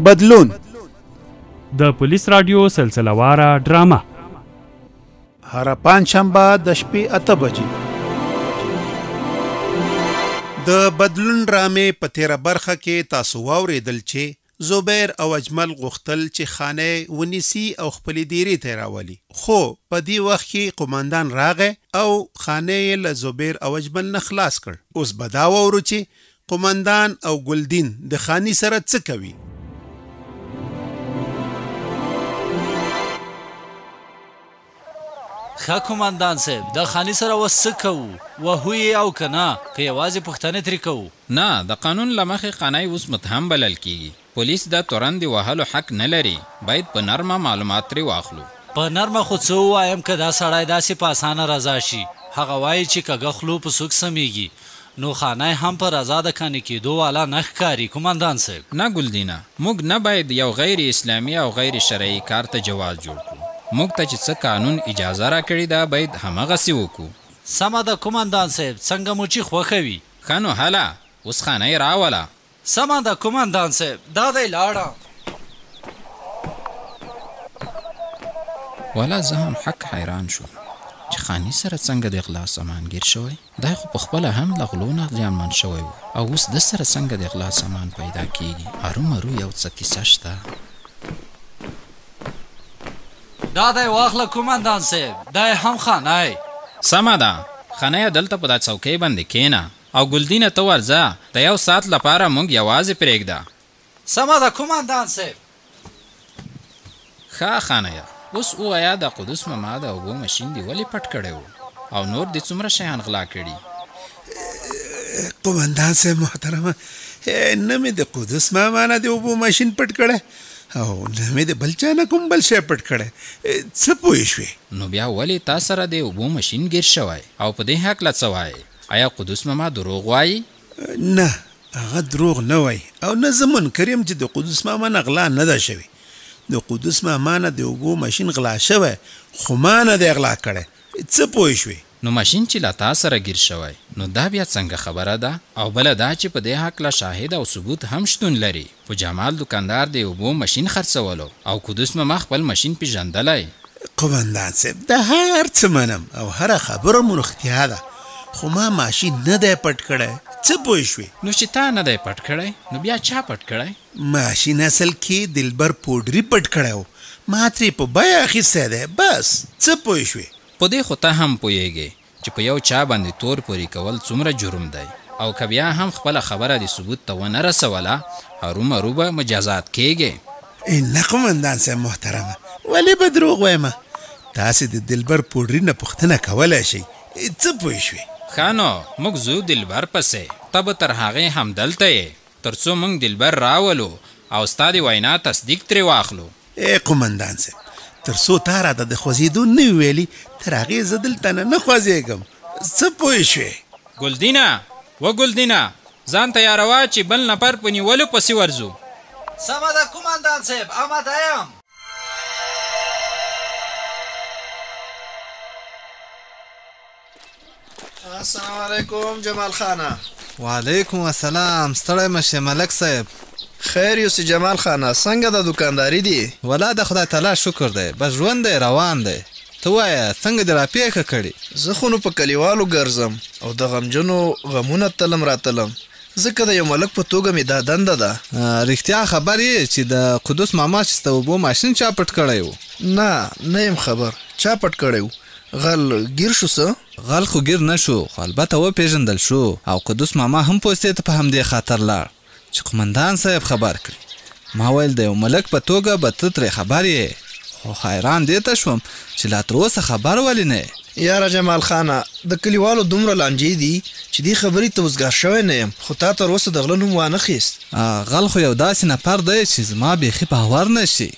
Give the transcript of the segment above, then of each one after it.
بدلون د پولیس راډیو سلسله واره ډرامه هره پنجشنبه د شپې 8 بجې. د بدلون ډرامې په تیره برخه کې تاسو واورېدل چې زبیر او اجمل غوښتل چې خانه ونیسي او خپلې دیرې ته راولي، خو په دې وخت کې قومندان راغی او خانه یې له زبیر او اجمل نه خلاص کړ. اوس به دا واورو چې قومندان او ګلدین د خاني سره څه کوي. ښه قومندان صاحب، د خاني سره اوس څه کوو؟ وهو یې او که نه، که یوازې پوښتنې ترې کوو؟ نه، د قانون له مخې خاني اوس متهم بلل کیږي. پولیس د تورن د وهلو حق نه لري، باید په نرمه معلومات ترې واخلو. په نرمه خو څه ووایم که دا سړی داسې په اسانه رضا شي؟ هغه وایي چې کږه خولو په سوک سمېږي، نو خاني هم په رضا د قانع کېدو والا نه ښکاري. قومندان صاحب. نه ګلدینه، موږ نه باید یو غیر اسلامي او غیر شرعي کار ته جواز جوړ کړو. موږ ته چې څه قانون اجازه راکړې ده باید همغسې وکړو. سمه ده قومندان صاحب، څنګه مو چې خوښه وي. ښه نو هله اوس خانه یې راوله. سمه ده قومندان صاحب، دا دی لاړه. والا زه هم حق حیران شوم چې خاني سره څنګه د غلا سامان ګیر شوی. دی خو پخپله هم له غلو نه زیانمن شوی و او اوس ده سره څنګه د غلا سامان پیدا کیږي؟ هرومرو یو څه کیسه شته. دا دی واخله قومندان صاحب، دا یې هم خانه. سمه ده خانه، دلته په دا څوکۍ باندې کښېنه او ګلدینه ته ورځه، د یو ساعت لپاره موږ یوازې پرېږده. سمه ده قومندان صاحب. ښه خانه، اوس ووایه د قدوس ماما د اوبو ماشین دې ولې پټ کړی و او نور دې څومره شیان غلا کړي؟ قومندان صاحب محترمه، نه مې د قدوس ماما نه د اوبو ماشین پټ کړی او نه مې د بل چا نه کوم بل شی پټ کړی. څه پوه شوې؟ نو بیا ولې تا سره د اوبو ماشین ګیر شوی او په دې هکله څه وایې؟ آیا قدوس ماما دروغ وایي؟ نه، هغه دروغ نه وایي او نه زه منکر یم چې د قدوس ماما نه غلا نه ده شوې. د قدوس ماما نه د اوبو ماشین غلا شوی، خو ما نه دی غلا کړی. څه پوه شوې؟ نو ماشین چې له تا سره ګیر شوی نو دا بیا څنګه خبره ده؟ او بله دا چې په دې هکله شاهد او ثبوت هم شتون لري. په جمال دکاندار د اوبو ماشین خرڅولو او قدوس ماما خپل ماشین پیژندلی. قومندان صاحب، دا هر څه منم او هره خبره مو رښتیا ده، خو ما ماشین نه دی پټ کړی. څه پوه شوې؟ نو چې تا نه دی پټ کړی نو بیا چا پټ کړی؟ ماشین اصل کې دلبر پوډري پټ کړی و، ما ترې په بیه اخیستی دی، بس. څه پوه شوې؟ په دې خو ته هم پوهېږې چې په یو چا باندې تور پورې کول څومره جرم دی، او که بیا هم خپله خبره د ثبوت ته ونه رسوله هرومرو به مجازات کېږې. نه قومندان صاحب محترمه، ولې به دروغ وایم؟ تاسې د دلبر پوډري نه پوښتنه کولی شئ. څه پوه شوې؟ ښه نو موږ ځو دلبر پسې، ته به تر هغې همدلته یې تر څو موږ دلبر راولو او ستا د وینا تصدیق ترې واخلو. ای قومندان صاحب، تر څو تا راته د خوځېدو نه وي ویلي تر هغې زه دلته نه خوځېږم. څه پوه شوې؟ ګلدینه، و ګلدینه، ځان تیاروه چې بل نفر په نیولو پسې ورځو. سمه ده قومندان صاحب، اماده یم. السلام علیکم جمال خانه. وعلیکم السلام. ستړی مه شې ملک صاحب. خیر یوسې جمال خانه، څنګه د دکانداري دي؟ ولا د خدای تعالی شکر دی، بس ژوند دی روان دی. ته وایه څنګه دې راپېښه کړې؟ زه خو نو په کلیوالو ګرځم او د غمجنو غمونه تلم راتلم، ځکه د یو ملک په توګه مې دا دنده ده. رښتیا خبر یې چې د قدوس ماما چې د اوبو ماشین چا پټ کړی و؟ نه، نه یم خبر چا پټ کړی و. غل ګیر شو څه؟ غل خو ګیر نه شو، خو البته وپېژندل شو او قدوس ماما هم پوستې ته په همدې خاطر لاړ چې قومندان صاحب خبر کړي. ما ویل د یو ملک په توګه به ته ترې خبر یې، خو حیران دې ته شوم چې لا تر اوسه خبر ولې نه یې. یاره جمال خانه، د کلیوالو دومره لانجې دي چې دې خبرې ته وزګار شوی نه یم، خو تا تر اوسه د غله نوم وانه خیست. غل خو یو داسې نفر دی چې زما بیخي باور نه شي،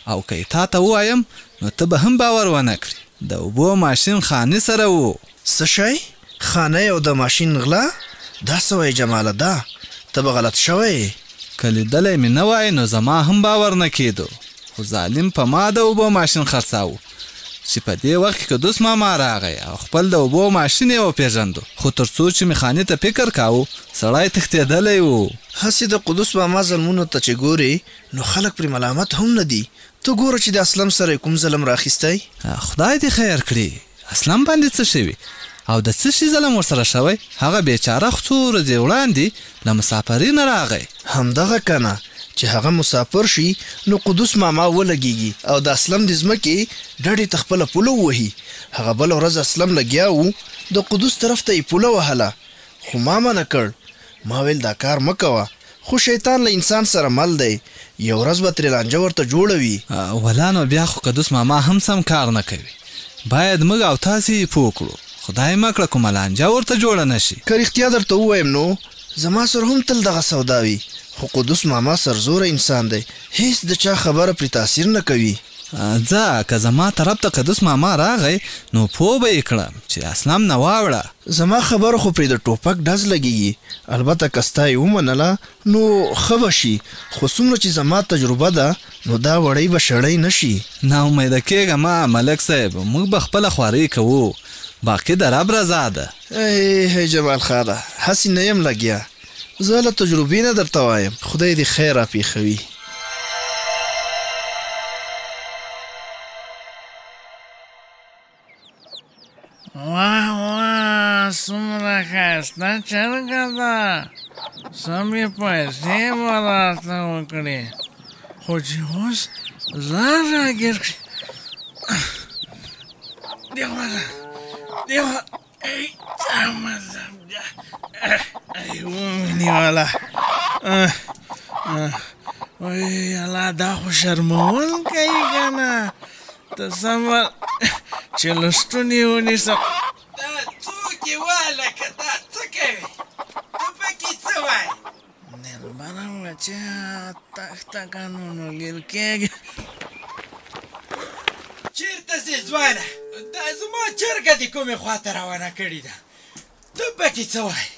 او که یې تا ته ووایم نو ته به هم باور ونه کړې. د اوبو ماشین خاني سره و. څه شی؟ خانه او د ماشین غلا؟ دا څه وایې جماله، دا ته به غلط شوی یې. که لیدلی مې نه وای نو زما هم باور نه کېدو، خو ظالم په ما د اوبو ماشین خرڅاوه. چې په دې وخت کې قدوس ماما راغی او خپل د اوبو ماشین یې وپېژندو، خو تر څو چې مې خاني ته فکر کاوه سړی تښتېدلی و. هسې د قدوس ماما ظلمونو ته چې ګورې نو خلک پرې ملامت هم نه دي، ته ګوره چې د اسلم سره یې کوم ظلم راخیستی. خدای دې خیر کړي، اسلم باندې څه شوي او د څه شي ظلم ورسره شوی؟ هغه بیچاره خو څو ورځې وړاندې له مسافرۍ نه راغی. همدغه کنه چې هغه مسافر شي نو قدوس ماما ولګېږي او د اسلم د ځمکې ډډې ته خپله پوله ووهي. هغه بله ورځ اسلم لګیا و، د قدوس طرف ته یې پوله وهله، خو ما منع کړ، ما ویل دا کار مه کوه، خو شیطان له انسان سره مل دی، یو ورځ به ترې لانجه ورته جوړه وي. ولا نو بیا خو قدوس ماما هم سم کار نه کوي، باید موږ او تاسې یې پوه کړو، خدای مه کړه کومه لانجه ورته جوړه نه شي. که رښتیا درته ووایم نو زما سره هم تل دغه سودا وي، خو قدوس ماما سرزوره انسان دی، هیڅ د چا خبره پرې تاثیر نه کوي. ځه که زما طرف ته قدوس ماما راغی نو پوه به یې کړم چې اسلم نه واوړه. زما خبره خو پرې د ټوپک ډز لګېږي، البته که ستا یې ومنله نو ښه به شي، خو څومره چې زما تجربه ده نو دا وړۍ به شړۍ نه شي. ناامیده کېږه مه ملک صاحب، موږ به خپله خوارۍ کوو، باقي د رب رضا ده. ای جمال خانه، هسې نه یم لګیا، زه له تجربې نه درته وایم، خدای دې خیر راپېښوي. واه واه، څومره ښایسته چرګه ده، سمې پیسې به راته وکړي، خو چې اوس ځان راګیر کړي. دې خوا دې خوا، ومې نیوله. وای الله، دا خو شرموونکی که نه، ته سمه چې له ستوني ونیسم. دا څوک یې وهلکه، دا څه کوې، ته پکې څه وایې؟ دلبره بچیه تخته که نو نو ګیر کېږي. چېرته ځې ځوانه؟ دا زما چرګه دې کومې خوا ته روانه کړې ده، ته پکې څه وایې؟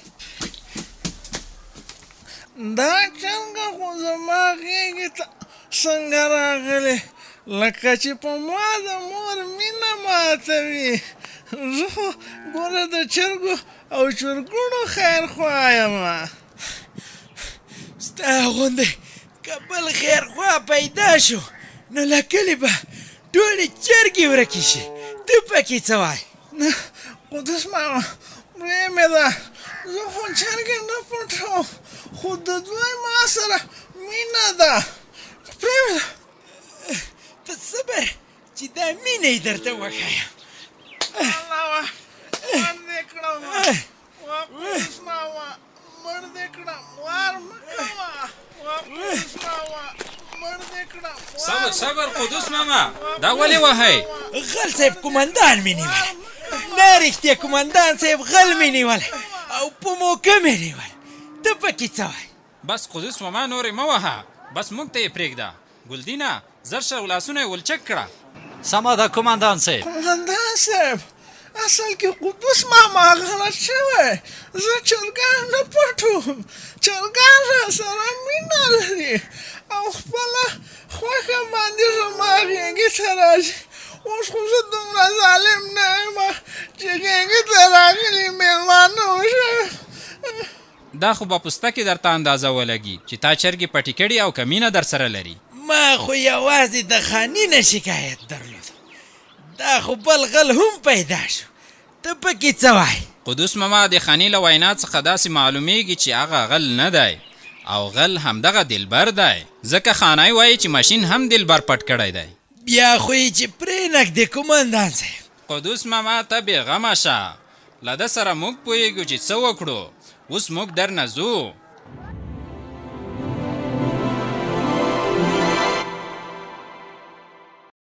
دا چرګه خو زما غېږې ته څنګه راغلې، لکه چې په ما د مور مینه ماتوي. زه خو ګوره د چرګو او چرګوړو خیرخوا یم. ستا غوندې که بل خیرخوا پیدا شو نو له کلي به ټولې چرګې ورکې شي، ته پکې څه وایې؟ نه قدوس ماما، پرې مې ده، زه خو چرګې نه پټوم، خو د دوی ما سره مینه ده، پرې مې ده. ته صبر چې دا مینه یې درته وښایم. الله واه، مړ دې کړم، واه قدوس ماما، مړ دې کړم، وار مه کوه، واه قدوس ماما، مړ دې کړم. صبر صبر قدوس ماما، دا ولې وهئ؟ غل صاحب قومندان مې نیولی. نه رښتیا قومندان صاحب غل مې نیولی او په موقع مې نیولی، ته پکې څه وایې؟ بس قدوس ماما نورې مه وهه، بس موږ ته یې پرېږده. ګلدینه زر شه لاسونه یې ولچک کړه. سمه ده قومندان صاحب. قومندان صاحب، اصل کې قدوس ماما غلط شوی، زه چرګان نه پټوم، چرګان راسره مینه لري او خپله خوښه باندې زما غېږې ته راځي. اوس خو زه دومره ظالم نه یم چې غېږې ته راغلي مېلمانه وشم. دا خو به پوستکې درته اندازه ولګي چې تا چرګې پټې کړي او که مینه درسره لري. ما خو یوازې د خاني نه شکایت درلود، دا خو بل غل هم پیدا شو، ته پکې څه وایې؟ قدوس ماما، د خاني له وینا څخه داسې معلومیږي چې هغه غل نه دی او غل همدغه دلبر دی، ځکه خانی وایي چې ماشین هم دلبر پټ کړی دی. بیا خو یې چې پرې نږدې قومندان صاحب. قدوس ماما، ته بېغمه شه، له ده سره موږ پوهېږو چې څه وکړو. اوس موږ درنه ځو،